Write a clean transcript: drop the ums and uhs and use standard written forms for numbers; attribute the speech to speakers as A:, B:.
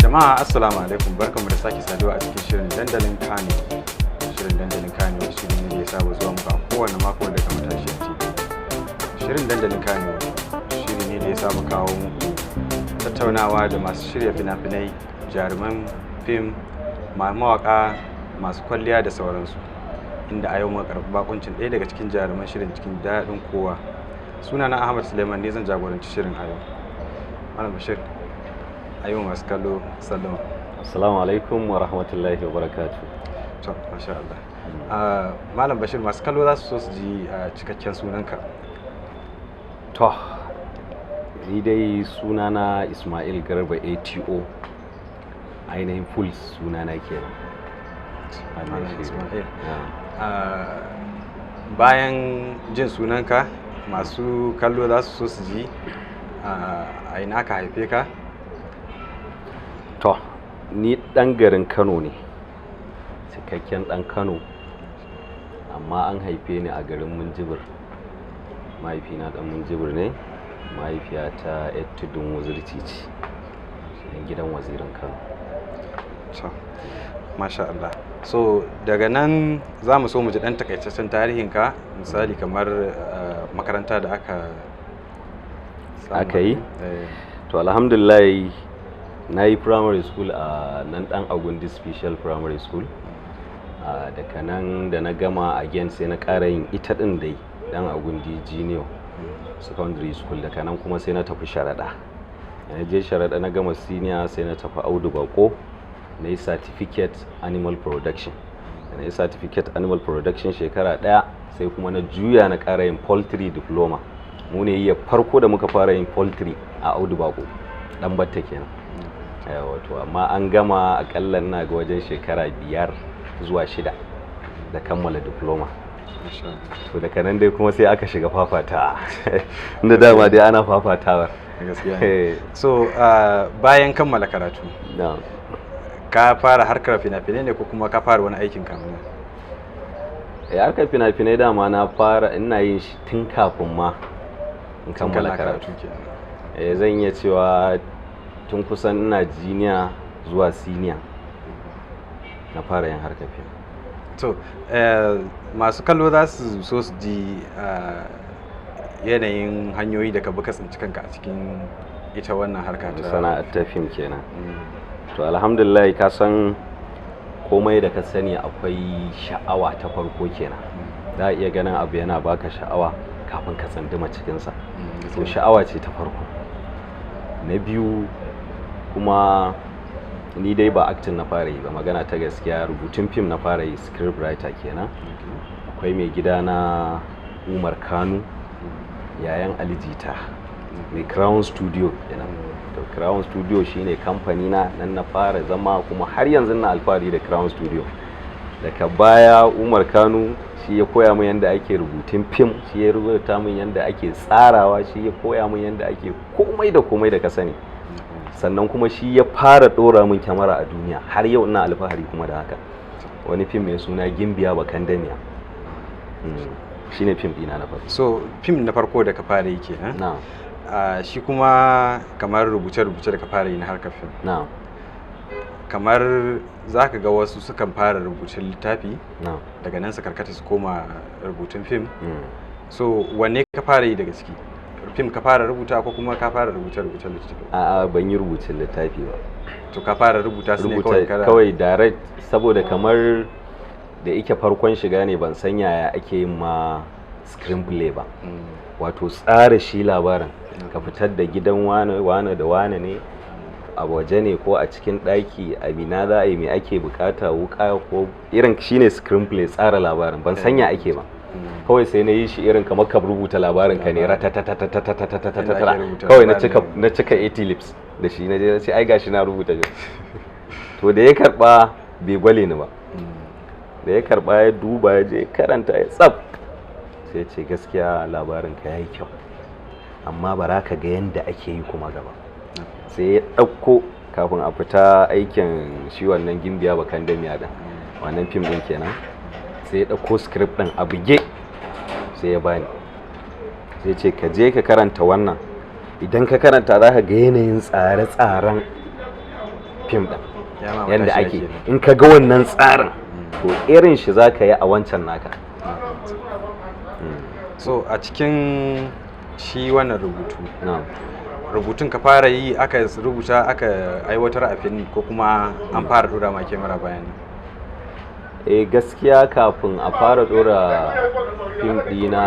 A: Jama'a, assalamu alaikum. Barkanmu da sake saduwa a cikin shirin Dandalin Kano. Shirin Dandalin Kano shiri ne da ya saba zuwa muku a kowane mako daga Matashiya TV. Shirin Dandalin Kano shiri ne da ya saba kawo muku tattaunawa da masu shirya fina-finai, jaruman fim, mawaka, masu kwalliya da sauransu. Inda a yau muka karɓi bakuncin ɗaya daga cikin jaruman shirin Cikin Daɗin Kowa. Sunana Ahmad Suleiman, ne zan jagoranci shirin a yau. Malam Bashir, a yau masu kallo sallama.
B: Assalamu alaikum wa rahmatullahi wa barakatuh.
A: To, masha Allah. Malam Bashir, masu kallo za su so su ji cikakken sunanka.
B: To, ni dai sunana Ismail Garba ATO, ainihin full sunana kenan. Wannan
A: Malam
B: shi ne.
A: Ismail.
B: Yeah.
A: Bayan jin sunanka, masu kallo za su so su ji a ina aka haife ka?
B: To, ni ɗan garin Kano ne, cikakken ɗan Kano, amma an haife ni a garin Minjibir. Mahaifina ɗan Minjibir ne, mahaifiyata 'yar Tudun Wuzirci ce, ɗan gidan Wazirin Kano.
A: To, masha Allah. So daga nan za mu so mu ji ɗan takaitaccen tarihinka, misali kamar makaranta da aka samu.
B: Aka yi?
A: Eh.
B: To, alhamdulillah, na yi primary school a nan Dan Agundi Special Primary School. Daga nan da na gama, again sai na ƙara yin ita ɗin dai, Dan Agundi Junior Secondary School. Daga nan kuma sai na tafi Sharaɗa. Da na je Sharaɗa na gama senior, sai na tafi Audu Bako, na yi certificate animal production. Da na yi certificate animal production shekara ɗaya, sai kuma na juya na ƙara yin poultry diploma. Mu ne iya farko da muka fara yin poultry a Audu Bako, Dan Batta kenan. Yawa, to amma an gama akalla ina ga wajen shekara 5 zuwa 6 da kammala diploma.
A: Masha Allah.
B: To, daga nan dai kuma sai aka shiga fafata, inda dama dai ana fafatawar.
A: Gaskiya ne. So bayan kammala karatu,
B: Na.
A: ka fara harkar fina-finai ne ko kuma ka fara wani aikin kamun nan?
B: Harkar fina-finai dama na fara, ina yin shi tun kafin ma in
A: Tun
B: kammala
A: kana
B: karatu.
A: Kenan.
B: Zan iya cewa tun kusan ina junior zuwa senior na fara yin harkar fim.
A: To, masu kallo za su so su ji yanayin hanyoyi da ka bi ka tsinci kanka a cikin ita wannan harka ta
B: Sana'ar ta fim kenan.
A: Mm.
B: To, alhamdulillah, ka san komai da ka sani akwai sha'awa ta farko kenan. Za a iya ganin abu yana baka sha'awa kafin ka tsanduma cikinsa. To, sha'awa ce ta farko. Na biyu kuma, ni dai ba acting na fara yi ba, magana ta gaskiya, rubutun fim na fara yi, script writer kenan. Akwai mai gida na Umar Kanu, yayan Ali Jita, mai Crown Studio kenan. To, Crown Studio shine kamfani na, nan na fara zama, kuma har yanzu na alfahari da Crown Studio. Daga baya Umar Kanu shi ya koya min yadda ake rubutun fim, shi ya rubuta min yadda ake tsarawa, shi ya koya min yadda ake komai da komai da ka sani. Sannan kuma shi ya fara dora min kyamara a duniya, har yau ina alfahari kuma da haka. Wani fim mai suna Gimbiya Bakandamiya shine fim ɗina na farko.
A: So fim na farko da ka fara yi kenan.
B: Na.
A: Shi kuma kamar rubuce-rubuce da ka fara yi na harkar fim,
B: Na.
A: kamar za ka ga wasu sukan fara rubutun littafi,
B: Na.
A: daga nan su karkata su koma rubutun fim.
B: So
A: wanne ka fara yi daga ciki? Fim ka fara rubuta ko kuma ka fara rubuce-rubucen littafi?
B: A'a, ban yi rubutun littafi ba.
A: To, ka fara rubuta su ne kawai?
B: Rubuta kawai direct, saboda kamar da yake farkon shiga ne, ban san yaya ake yin ma screenplay ba, wato tsara shi labarin, ka fitar da gidan wane wane da wane ne, a waje ne ko a cikin ɗaki, a mina za a yi, me ake bukata, wuka ko irin shine screenplay, tsara labarin. Ban sanya ake ba. Kawai sai na yi shi irin kamar ka rubuta labarin ka ne, ratatatatatatatatatatata, kawai na cika, na cika 80 leaves da shi. Na je na ce, "Ai gashi na rubuta shi." To, da ya karba bai gwale ni ba. Da ya karba ya duba, ya je karanta ya tsaf, sai ya ce, "Gaskiya labarin ka yayi kyau, amma bara ka ga yanda ake yi kuma gaba." Sai ya ɗauko kafin a fita aikin shi wannan Gimbiya Bakandamiya din, wannan fim din kenan. Sai ya ɗauko script din a buge, sai ya bani, sai ce, "Ka je ka karanta wannan. Idan ka karanta, za ka ga yanayin tsare-tsaren fim din
A: Ya ma
B: yadda
A: matashiya
B: ake.
A: Kenan.
B: In ka ga wannan tsarin, to irin shi za ka yi a wancan naka."
A: So a cikin shi wannan rubutu,
B: Na'am.
A: rubutun ka fara yi, aka rubuta, aka aiwatar a fim, ko kuma an fara dora ma kyamara bayan nan?
B: Eh, gaskiya kafin a fara dora fim ɗina.